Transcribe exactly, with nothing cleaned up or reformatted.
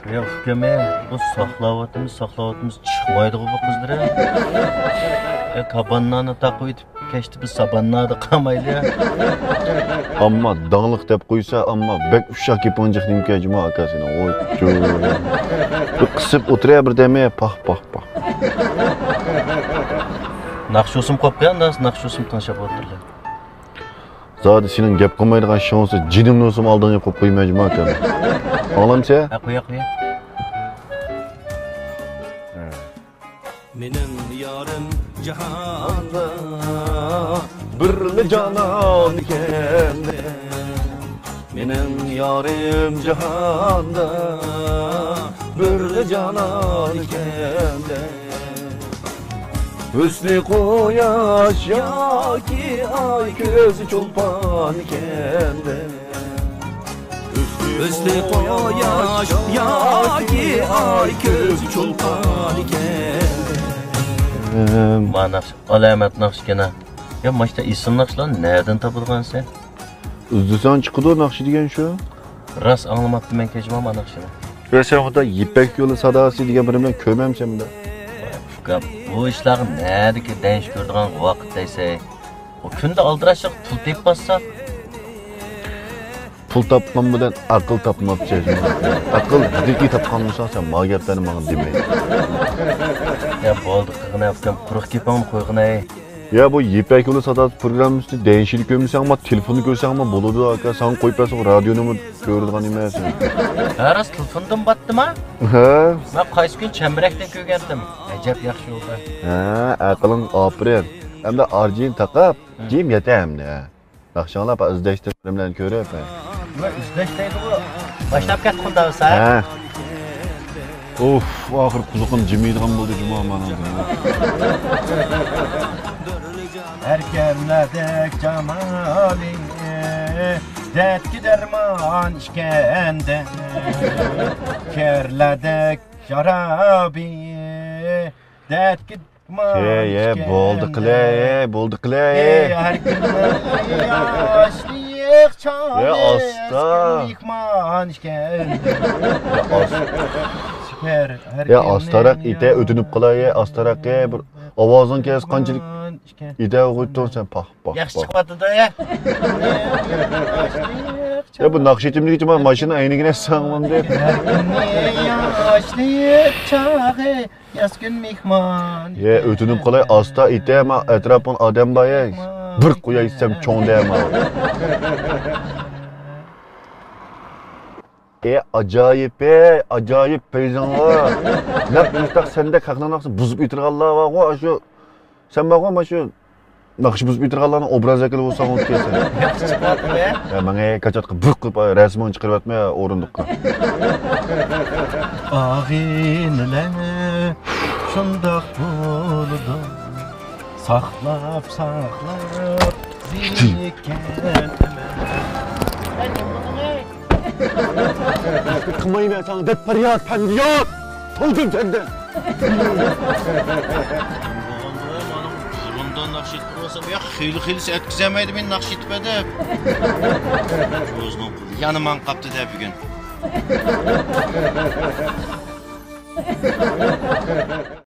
يا ئۇكام، بۇ ساقلاۋاتىمىز، ساقلاۋاتىمىز، چىقمايدىغۇ بۇ قىزلىرى. يا كاباننانى تاقىۋېتىپ، كەچتە بىز ساباننادا قالمايلى. ئامما داڭلىق دەپ قويسا، ئامما بەك ئۇششاق گېپىڭ جىق نېمىكەن جۇما ئاكا سېنىڭ. ۋوي، جۇ. بىر قىسىپ ئولتۇرە بىر دەمى، پاھ، پاھ، پاھ. ناخشا ئۇسۇم قويۇپ قويۇڭ، ناخشا ئۇسۇم تىڭشاپ ئولتۇرىلى. زادى سېنىڭ گەپ قىلمايدىغان شۇڭسى جېنىمنى ئۇسۇم ئالدىڭغا قويۇپ قويماي جۇما ئاكا. ئاڭلامسەن؟ ھە، قويە، قويە. مېنىڭ يارىم جاھاندا بىرلا جانان ئىكەندە. مېنىڭ يارىم جاھاندا بىرلا جانان ئىكەندە. ھۆسنى قۇياش ياكى ئاي، كۆزى چولپان ئىكەندە. ھۆسنى قۇياش ياكى ئاي، كۆزى چولپان ئىكەن. مانا ناخشا، ئالامەت ناخشىكەن ھە. يا، ماشتا ئېسىل ناخشىلارنى نەدىن تاپىدىغانسەن؟ ئىزدىسەڭ چىقىدۇ ناخشا دېگەن شۇ. راست ئاڭلىماپتىمەن كەچمە ما ناخشىنى. يا، سەن خۇدا يىپەك يولى ساداسى دېگەن بىرنى بىلەن كۆرمەمسەن بۇندا؟ ئۇكام، بۇ ئىشلارغا نەدىكى دەنش كۆرىدىغان ۋاقىت دەيسەن. ئۇ كۈندە ئالدىراشلىق پۇل تېپىپ باسساق. پۇل تاپقان بىلەن ئەقىل تاپماپچى. ئەقىل ھەقىقىي تاپقان بولساڭ، سەن ما گەپلەرنى ماڭا دېمەيلى. يا بولدى قىلغىنە ئۇكام، قۇرۇق گېپىڭنى قويغىنەي. يا بۇ يىپەك يولى ساداسى پروگراممىسىنى دەنشىدە كۆرمىسەڭمۇ، تېلېفوندا كۆرسەڭمۇ بولىدۇ ئاكا. ساڭا قويۇپ بەرسەم رادىيونىمۇ كۆرىدىغان ئەمەس. ھە راست، تېلېفوندىن باتتىما؟ ھە. مەن قايسى كۈن چەمبىرەكتىن كۆرگەنتىم. ئەجەب ياخشى بولدى. ھە، ئەقىلىڭ ئاپىرىن. ئەمدى ئارجىن تاقاپ، جىم يەتە ئەمدى. ياخشى ئاڭلاپ، ئىزدەشتە بىر بىلەن كۆرۈپ. ۋە ئىزدەش دەيدىغۇ. باشلاپ كەتتى خۇدا بولسا. ھە. ئۇف، ئاخىر قۇلىقىم جىمىيدىغان بولدى جۇما مانا. ھەر كەللەدەك جامالى، دەردكە دەرمان ئىكەندە. كەللەدەك شارابى، دەردكە يە، يە، بولدى قىلە، يە، بولدى قىلە، يە. ھەر كىمنىڭ ياشلىق چاغى، يە، ئاستا. مېھمان ئىكەن. يە، ئاستا. يە، ئاستاراق ئېيتە، ئۆتۈنۈپ قالاي، يە، ئاستاراق، يە، بىر ئاۋازىڭ كەلسە قانچىلىك ئېيتە قويۇپتۇڭ سەن، پاھ، پاھ، ياخشى پاھ. چىقىۋاتىدۇ، يە. يە، بۇ ناخشا ئېيتىمدىكىچە مانا ماشىنا ئەينىگىنى ئەسساڭماندى. ھەر كىمنىڭ ياشلىق چاغى. ياز كۈن مېھمان. يە، ئۆتۈنۈپ قالاي، ئاستا ئېيتە، ما ئەتراپىڭ ئادەم بار، يە. بىر قوياي دېسەم چوڭ دەيمەن. ئە، ئاجايىپ، ئە، ئاجايىپ پەيزىڭلار. نەق مۇشتاق سەندەك خەقنىڭ ناخشىسىنى بۇزۇپ ئېيتىدىغانلار بارغۇ، ئاشۇ، سەن بارغۇ، مانا شۇ ناخشا بۇزۇپ ئېيتىدىغانلارنىڭ ئوبراز ۋەكىلى بولساڭ بولۇپ كەلسەن. ياخشى چىقىۋاتىدۇ، ھە؟ يا، ماڭا كاچاتقا بىر قىلىپ رەسىمىڭنى چىقىرىۋەتمە ئورۇندۇققا. ئاغىنىلەر شۇنداق بولىدۇ. ساقلاپ، ساقلاپ زېرىككەن. قىلمايمەن ساڭا دەرد پەرياد، پەندىيات! تويدۇم سەندىن! بۇرۇندىن ناخشا ئېيتىپ بولسام، يا خېلى خېلىسى ئەتكۈزەلمەيدۇ مېنى ناخشا ئېيتىپ دەپ. ئۆزىنىڭ پۇلى يەنە ماڭا قاپتۇ دە بۈگۈن.